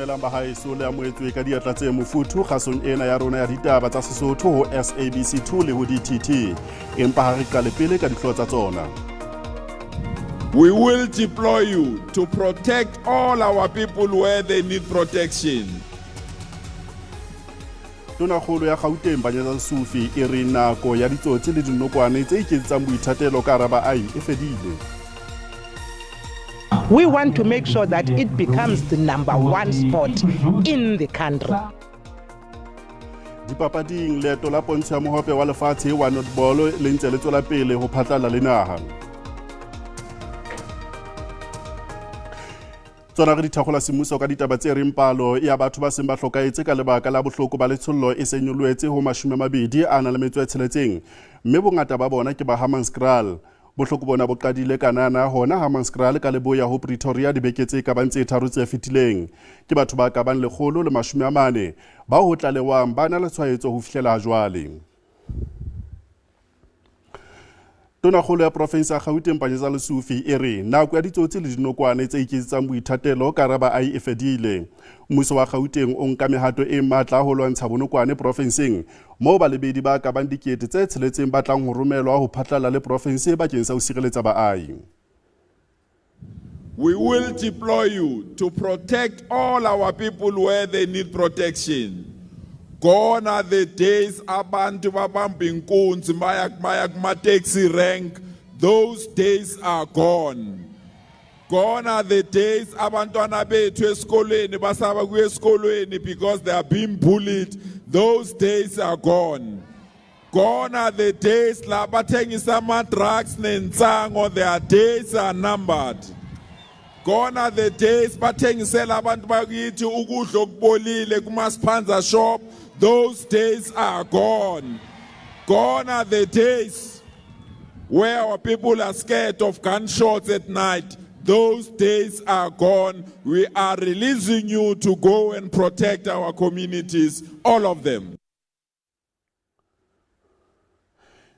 Dumelang bahaeso le amohetswe ka diatla tse mofuthu kgasong ena ya rona ya ditaba tsa Sesotho ho SABC 2 le ho DTT. Empa ha re qale pele ka dihlooho tsa tsona. We will deploy you to protect all our people where they need protection. Tonakgolo ya Gauteng Banyana Lesufi e re nako ya ditsotsi le dinokwane tse iketsetsang boithatelo ka hara baahi e fedile. We want to make sure that it becomes the number one sport in the country. Dipapading, leeto la pontsho ya mohope wa lefatshe wa netball le ntse le tswela pele ho phatlalla le naha. Tsona re di thakgola semmuso ka ditaba tse reng palo ya batho ba seng ba hlokahetse ka lebaka la bohloko ba letshollo e seng nyoloetse ho 26, mme bongata ba bona ke ba Hammanskraal. Bohloko bona bo qadile kanana hona Hammanskraal ka leboya ho Pretoria dibeke tse ka bang tse tharo tse fetileng. Ke batho ba ka bang 140 bao ho tlalewang ba na le tshwaetso ho fihlela ha jwale. Tonakgolo ya porofense ya Gauteng Panyaza Lesufi e re nako ya ditsotsi le dinokwane tse iketsetsang boithatelo ka hara baahi e fedile. Mmuso wa Gauteng o nka mehato e matla ho lwantsha bonokwane porofenseng moo balebedi ba ka bang 6,000 ba tlang ho romelwa ho phatlalla le porofense bakeng sa ho sireletsa baahi. We will deploy you to protect all our people where they need protection. Gone are the days abantu babamba inkunzi baya baya kuma-taxi rank. Those days are gone. Gone are the days abantwana bethu esikolweni basaba kuya esikolweni because they are being bullied. Those days are gone. Gone are the days la bathengisa ama-drugs nensango. Their days are numbered. Gone are the days bathengisela abantu bakithi ukudla okubolile kuma-spaza shop. Those days are gone. Gone are the days where our people are scared of gunshots at night. Those days are gone. We are releasing you to go and protect our communities, all of them.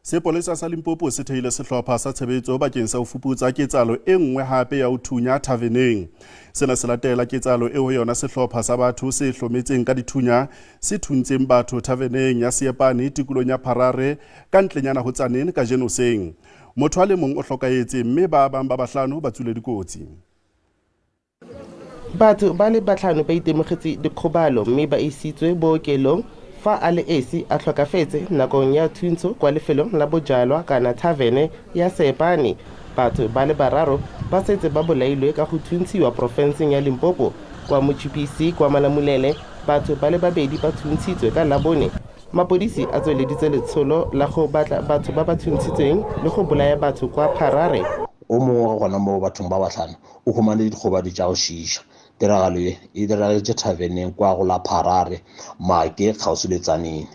Sepolesa sa Limpopo se thehile sehlopha sa tshebetso bakeng sa ho fuputsa ketsahalo e nngwe hape ya ho thunya thaveneng. Sena se latela ketsahalo eo ho yona sehlopha sa batho se hlometseng ka dithunya se thuntseng batho thaveneng ya Seepane tikolong ya Pharare ka ntlenyana ho Tzaneen kajeno hoseng. Motho a le mong o hlokahetse mme ba bang ba bahlano ba tswile dikotsi. Batho ba le batlhano ba itemogetse dikgobalo mme ba isitswe bookelong fa a le esi a tlhokafetse nakong ya thuntsho kwa lefelong la bojalwa kana thavene ya Seepane. Batho ba le bararo ba setse ba bolailwe ka go thuntshiwa porofenseng ya Limpopo. Kwa Motšhupisi kwa Malamulele, batho ba le babedi ba thuntshitswe ka Labone. Mapodisi a tsweleditse letsholo la go batla batho ba ba thuntshitsweng le go bolaya batho kwa Pharare. O mongwe gona moo bathong ba bahlano o humane dikgobadi tša go šiiša. Tiragalo ye e diragetše thaveneng kwa go la Pharare, Maake, kgauswi le Tzaneen.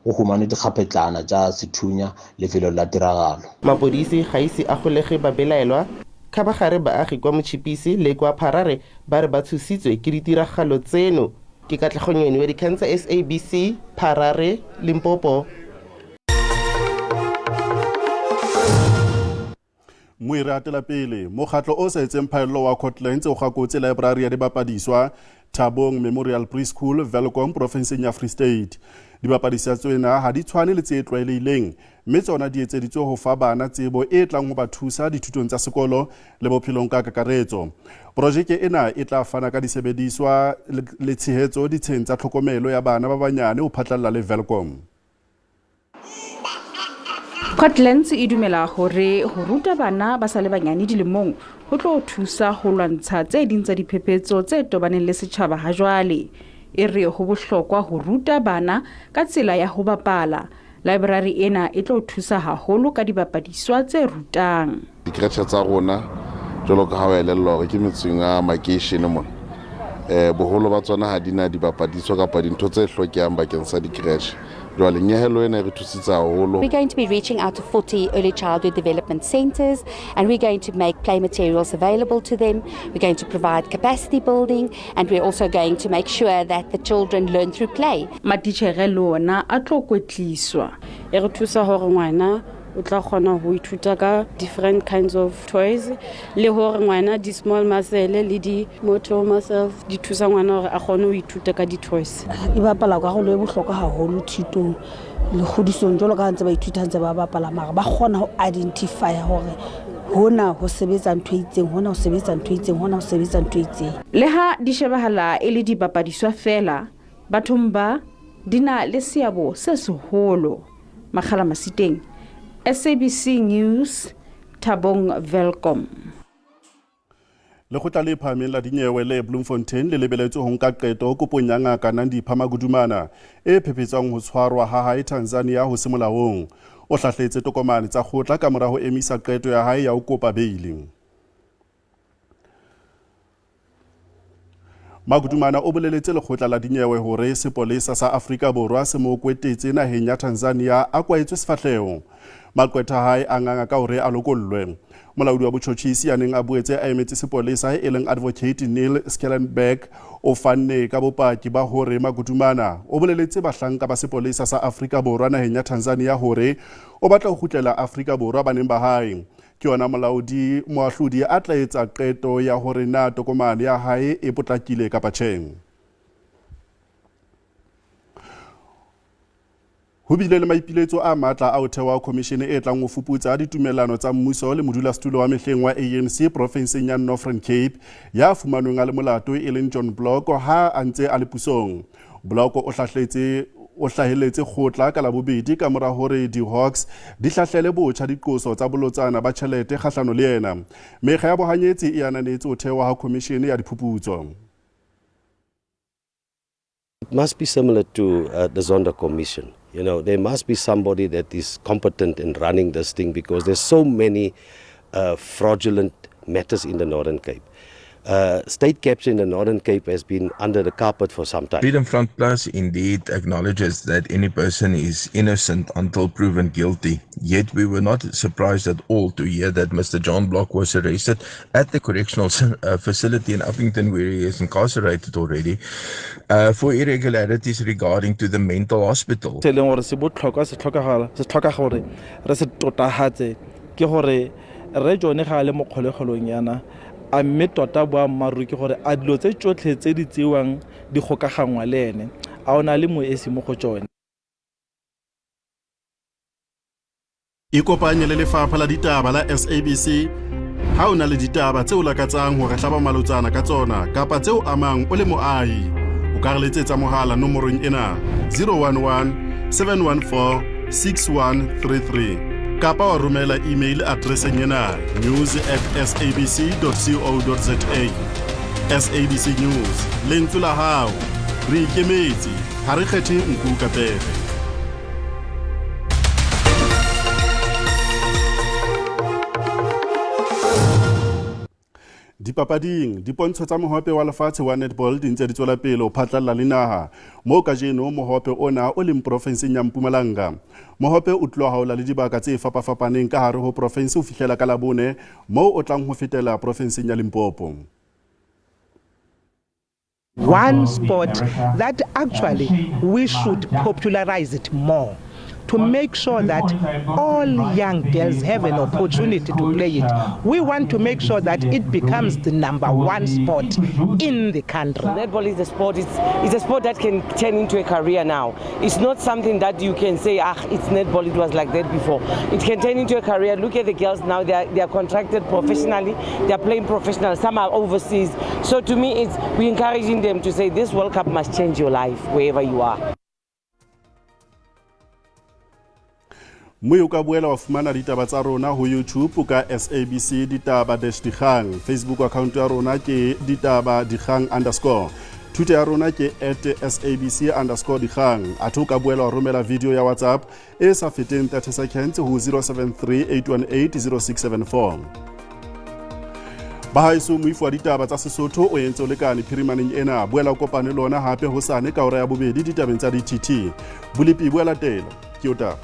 Go humanwe dikgapetlana tša sethunya lefelong la tiragalo. Mapodisi ga ise a golege babelaelwa. Kgabagare baagi kwa Motšhipisi le kwa Pharare ba re ba tshositswe ke ditiragalo tseno. Ke Katlego Nyoni wa dikgang tsa SABC, Pharare, Limpopo. Mmui re atela pele. Mokgatlo o sa etseng phaello wa Cotlands o gakotse laeborari ya dibapadiswa Thabong Memorial Preschool, Welkom, porofenseng ya Free State. Dibapadiswa tsena ha di tshwane le tse tlwaelehileng, mme tsona di etseditswe ho fa bana tsebo e tlang ho ba thusa dithutong tsa sekolo le bophelong ka kakaretso. Projeke ena e tla fana ka disebediswa le tshehetso ditsheng tsa tlhokomelo ya bana ba banyane ho phatlalla le Welkom. Cotlands e dumela hore ho ruta bana ba sa le banyane dilemong ho tlo thusa ho lwantsha tse ding tsa diphephetso tse tobaneng le setjhaba ha jwale. E re ho bohlokwa ho ruta bana ka tsela ya ho bapala. Library ena e tlo thusa haholo ka dibapadiswa tse rutang. Dikretjhe tsa rona jwalo ka ha o elellwa hore ke metseng ya makeishene mona, boholo ba tsona ha di na dibapadiswa kapa dintho tse hlokehang bakeng sa dikretjhe. Jwale nyehelo ena e re thusitse haholo. We're going to be reaching out to 40 early childhood development centers, and we're going to make play materials available to them. We're going to provide capacity building, and we're also going to make sure that the children learn through play. Matitjhere le ona a tlo kwetliswa. E re thusa hore ngwana O tla kgona ho ithuta ka different kinds of toys le hore ngwana di-small muscle le di-motor muscles di thusa ngwana hore a kgone ho ithuta ka di-toys. E bapala karolo e bohlokwa haholo thutong le kgodisong jwalo ka ha ntse ba ithuta ntse ba bapala mara ba kgona ho identify hore hona ho sebetsa ntho e itseng, hona ho sebetsa ntho e itseng, hona ho sebetsa ntho e itseng. Leha di shebahala e le dibapadiswa feela, bathong ba, di na le seabo se seholo. Makgala Masiteng, SABC News, Thabong Welkom. Lekgotla le phahameng la dinyewe le Bloemfontein le lebeletswe ho nka qeto kopong ya ngaka Nandipha Magudumana e phephetsang ho tshwarwa ha hae Tanzania ho se molaong. O hlahletse tokomane tsa kgotla ka mora ho emisa qeto ya hae ya ho kopa beili. Magudumana o boleletse lekgotla la dinyewe hore sepolesa sa Afrika Borwa se mo kwetetse naheng ya Tanzania a kwaetswe sefahleho. Maqwetha hae a nganga ka hore a lokollwe. Molaodi wa botjhotjhisi ya neng a boetse a emetse sepolesa e leng Advocate Neil Skellenberg o fanne ka bopaki ba hore Magudumana o boleletse bahlanka ba sepolesa sa Afrika Borwa naheng ya Tanzania hore o batla ho kgutlela Afrika Borwa baneng ba hae. Ke yona molaodi moahlodi a tla etsa qeto ya hore na tokomane ya hae e potlakile kapa tjhe. Ho bile le maipiletso a matla a ho thewa khomishene e tlang ho fuputsa ditumellano tsa mmuso le modulasetulo wa mehleng wa ANC profenseng ya Northern Cape ya fumanweng a le molato e leng John Block ha a ntse a le pusong. Block o hlahletse o hlahelletse kgotla ka Labobedi ka mora hore di-Hawks di hlahlele botjha diqoso tsa bolotsana ba tjhelete kgahlano le yena. Mekga ya bohanyetsi e ananetse ho thewa ha khomishene ya diphuputso. It must be similar to the Zondo Commission. You know, there must be somebody that is competent in running this thing because there's so many fraudulent matters in the Northern Cape. State capture in the Northern Cape has been under the carpet for some time. Freedom Front Plus indeed acknowledges that any person is innocent until proven guilty. Yet we were not surprised at all to hear that Mr. John Block was arrested at the correctional facility in Upington, where he is incarcerated already, for irregularities regarding to the mental hospital. Se e leng gore se botlhokwa se tlhoka gore re se totagatse ke gore re jone ga a le mo kgolegelong yana a mme tota boammaaruri ke gore a dilo tse tsotlhe tse di tsewang di gokagangwa le ene a o na le moesi mo go tsone. Ikopanye le lefapha la ditaba la SABC ha o na le ditaba tse o lakatsang hore hlaba malotsana ka tsona kapa tse o amang o le moahi. O ka re letsetsa mohala nomorong ena 011 714 6133 kapa wa romela email addresseng ena news@sabc.co.za. SABC News, lentswe la hao, re ikemetse, ha re kgethe nku ka pere. Dipapading, dipontsho tsa mohope wa lefatshe wa netball di ntse di tswela pele ho phatlalla le naha, moo kajeno mohope ona o leng profenseng ya Mpumalanga. Mohope o tlo haola le dibaka tse fapafapaneng ka hare ho profense ho fihlela ka Labone, moo o tlang ho fetela profenseng ya Limpopo. One sport that actually we should popularize it more to make sure that all young girls have an opportunity to play it. We want to make sure that it becomes the number one sport in the country. Netball is a sport. It's a sport that can turn into a career now. It's not something that you can say, it's netball, it was like that before. It can turn into a career. Look at the girls now. They are contracted professionally. They are playing professional. Some are overseas. So to me, we're encouraging them to say this World Cup must change your life wherever you are. Mme o ka boela wa fumana ditaba tsa rona ho YouTube ka SABC Ditaba dash Dikgang. Facebook account ya rona ke Ditaba Dikgang underscore. Twitter ya rona ke at SABC underscore Dikgang. Athe o ka boela wa romela video ya WhatsApp e sa feteng 30 seconds ho 073 818 0674. Bahaeso, moifo wa ditaba tsa Sesotho o entse o lekane phirimaneng ena. Boela o kopane le ona hape hosane ka hora ya bobedi ditabeng tsa DTT. Bolepi bo a latela. Ke o taba.